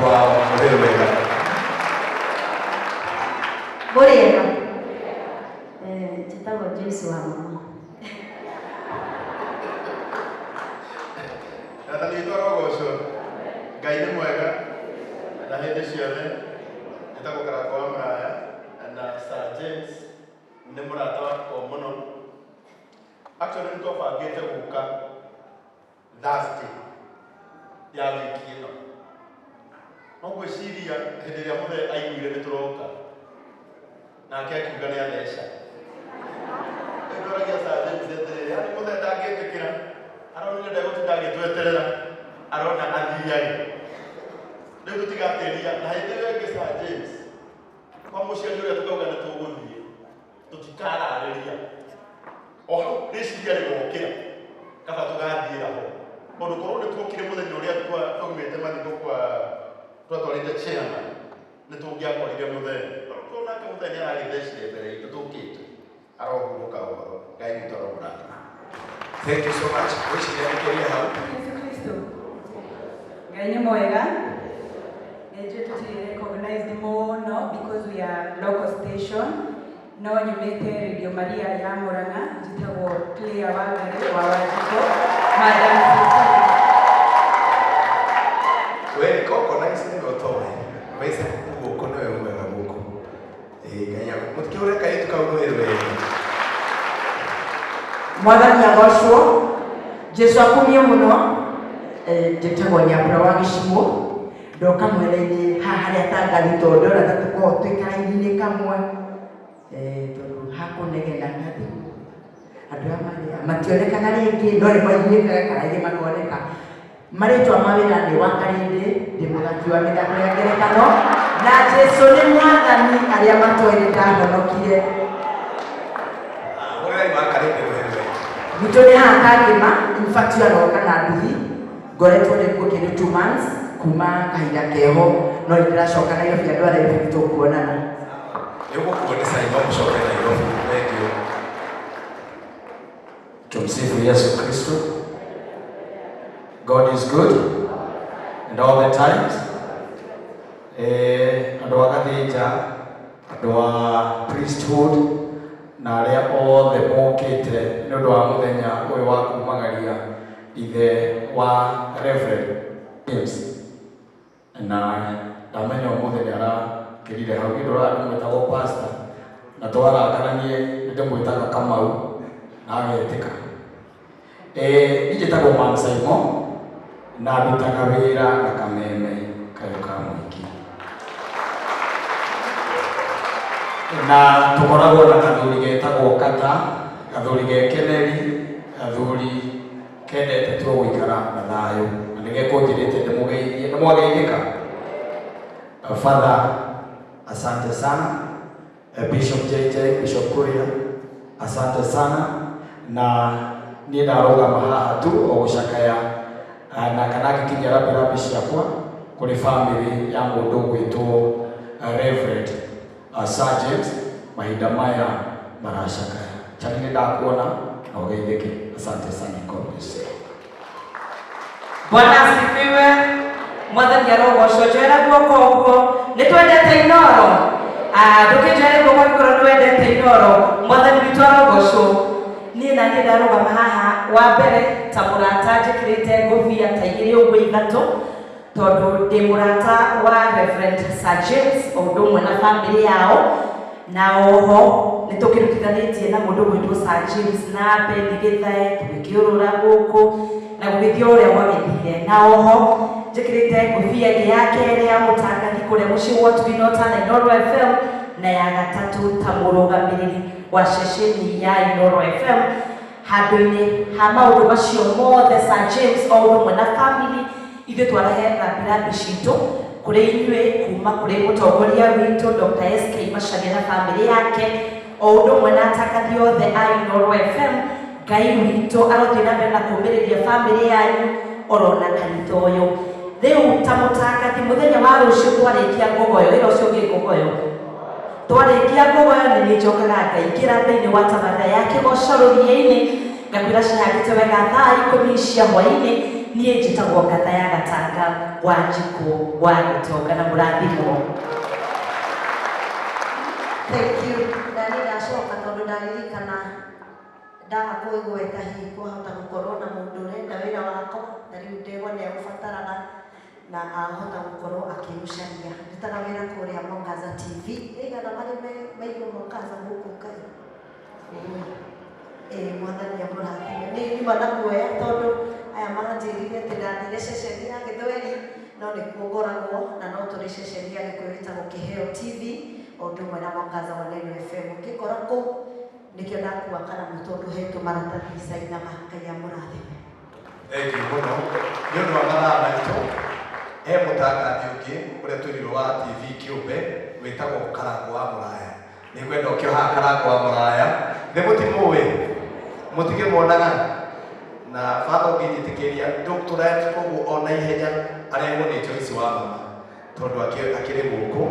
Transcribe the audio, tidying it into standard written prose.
Kwao mũhĩrĩ wega. Mũrĩega. Njĩtagwo Joyce wa mama. Mwathani witũ arogocwo. Ngai nĩ mwega na hĩndĩ ciothe. Njĩtagwo Karangũ wa Mũraya na Sir James nĩ mũrata wakwa mũno. Actually nĩ twabangĩte gũka Thursday ya wiki ĩno. No ngwĩciria hĩndĩ ĩrĩa mũthee aiguire nĩ tũroka, nake akiuga nĩ atheca. Rĩu ndoragia Sir James atĩrĩrĩ, yaani mũthee ndangĩtĩkĩra, aronire ndegũtinda agĩtweterera, arona athiage. Rĩu tũtigatĩria, na hĩndĩ ĩyo ĩngĩ Sir James, kwa mũciari ũrĩa tũkauga nĩ tũgũthiĩ, tũtikararĩria. O hau rĩciria rĩgokĩra, kaba tũgathiĩra ho. Tondũ korwo nĩ tuokire mũthenya ũrĩa twaumĩte mathiko kwa twatwarĩte chairman, nĩ tũngĩakorire mũthee. Tondũ nake mũthee nĩ aragĩthecire mbere itũ tũkĩte. Arohurũka ũhoro. Ngai witũ aromũrathima. Thank you so much. Ngwĩciria nĩkĩria hau. Yesu Kristo. Ngai nĩ mwega. Nĩ njũĩ tũtirĩ recognized mũno because we are local station. No nyumĩte Radio Maria ya Murang'a, njĩtagwo Claire Wangari wa Wanjikũ, Madam Cecilia. We koko na ici nĩwe ũtoĩ. Waica gũkũ nĩwe umaga gũkũ. Ĩĩ Ngai aku. Mũtikĩhũre kairĩtu kau rũĩ rwega. Mwathani agocwo. Jesu akumio mũno. Njĩtagwo Nyambura wa Gĩcimũ. Ndoka mwena-inĩ haha harĩa atangathi tondũ ndona ta tũkoragwo twĩ karaini-inĩ kamwe. Tondũ hakũnegena na thimũ andũ aya marĩ mationekaga rĩngĩ no nĩ maiguĩkaga kana rĩngĩ makoneka. Marĩtwa ma wĩra nĩ wa Karĩndĩ, ndĩ mũthaki wa mĩthako ya ngerekano na Jesu nĩ mwathani arĩa matoĩ nĩ ndahonokire. Hũrĩrai wa Karĩndĩ rũhĩ rwega. Gwitũ nĩ haha Kangĩma, in fact ũyũ aroka na nduthi. Ngoretwo ndĩ kuo kĩndũ 2 months kuma kahinda keho, no nĩ ndĩracoka Nairobi, andũ a Nairobi nĩ tũkuonana. Nĩ ũgũkuo nĩ Saimo mũcoke Nairobi. Thank you. Tumsifu Yesu Kristo. God is good and all the times. Andũ a Gathĩnja, andũ a priesthood na arĩa othe mokĩte nĩ ũndũ wa mũthenya ũyũ wa kumagaria ithe wa Reverend James, na ndamenya ũmũthĩ nĩ arakĩrire hau. Niĩ ndũraga ndĩmwĩtagwo pastor na twarakaranie nĩ ndĩmwĩtaga Kamau na agetĩka. Niĩ njĩtagwo Man Saimo na ndutaga wĩra na Kameme Kayũ ka Mũingĩ, na tũkoragwo na kathuri getagwo Kata, gathuri gekeneri, gathuri kendete tu gũikara na thayũ, na nĩgekũnjĩrĩte ndĩmũgeithie. Nĩ mwageithĩka. Father, asante sana. Bishop JJ, Bishop Kuria, asante sana. Na niĩ ndarũgama haha tu o gũcakaya na kana ngĩkinyia rambirambi ciakwa kũrĩ family ya mũndũ ũgwĩtwo Reverend Sir James, mahinda maya maracakaya. Chani, nĩ ndakuona na ũgeithĩke. Asante sana. God bless you. Bwana asifiwe. Mwathani arogocwo. Njoera guoko ũguo. Nĩ twendete Inoro. Ah, ndũkĩnjoere guoko angĩkorwo nĩ wendete Inoro. Mwathani witũ arogocwo. Niĩ na niĩ ndarũgama haha wa mbere ta mũrata, njĩkĩrĩte ngũbia ta igĩrĩ ũguo, ithatũ, tondũ ndĩ mũrata wa Reverend Sir James o ũndũ ũmwe na family yao, na oho nĩ tũkĩrutithanĩtie na mũndũ ũgwĩtwo Sir James na Ben Gĩthae tũgĩkĩũrũra gũkũ na gũgĩthiĩ o ũrĩa gwagĩthire. Na oho njĩkĩrĩte ngũbia ĩngĩ ya kerĩ ya mũtangathi kũrĩa mũciĩ wa Ũtugi na Inoro FM, na ya gatatũ ta mũrũgamĩrĩri wa ceceni ya Inoro FM. Handũ-inĩ ha maũndũ macio mothe, Sir James o ũndũ ũmwe na family, ithuĩ twarahe rambirambi citũ kũrĩ inyuĩ kuma kũrĩ mũtongoria witũ Dr. SK Macharia na family yake, o ũndũ ũmwe na atangathi othe a Inoro FM. Ngai witũ arothiĩ na mbere na kũũmĩrĩria family yanyu oro na kanitha ũyũ. Rĩu ta mũtangathi, mũthenya wa rũciũ twarĩkia ngogoyo, wĩra ũcio ũngĩ ngogoyo, twarĩkia ngogoyo nĩ niĩ njokaga ngaingĩra thĩinĩ wa tabarĩra ya kĩgoco rũriĩ-inĩ, ngakwĩra cihandĩte wega thaa 10 cia hwaĩ-inĩ. Niĩ njĩtagwo Ngatha ya Gatanga wa Njikũ wa Gĩtonga na mũrathimwo. Thank you. Na nĩ ndacoka tondũ ndaririkana ndaga kwĩgweta, hihi kwahota gũkorwo na mũndũ ũrenda wĩra wakwa na rĩu ndegwa nĩ agũbataraga na ahota gũkorwo akĩũcaria. Ndutaga wĩra kũrĩa Mwangaza TV. Nĩ igana marĩ maigua Mwangaza gũkũ Ngai. Ĩĩ, Mwathani amũrathime. Nĩ nyuma na guoya tondũ aya manjĩrire atĩ ndathire ceceni ya Gĩthweri, no nĩkuo ngoragwo, na no tũrĩ ceceni ya Gĩkũyũ ĩtagwo Kĩheo TV o ũndũ ũmwe na Mwangaza wa Neno FM. Ũngĩngora kũu nĩkĩo ndakua karamu tondũ he tũmaratathi cainaga. Ngai amũrathime. Thank you mũno. Nĩ ũndũ wa mathaa maitũ, he mũtangathi ũngĩ ũrĩa twĩrirwo wa TV kĩũmbe wĩtagwo Karango wa Mũraya. Nĩ ngwenda ũkĩo haha Karango wa Mũraya. Nĩ mũtimũĩ, mũtikĩmuonaga na batha ũngĩnjĩtĩkĩria doctorate, koguo ona ihenya arehwo nĩ Joyce wa mama tondũ akĩrĩ gũkũ.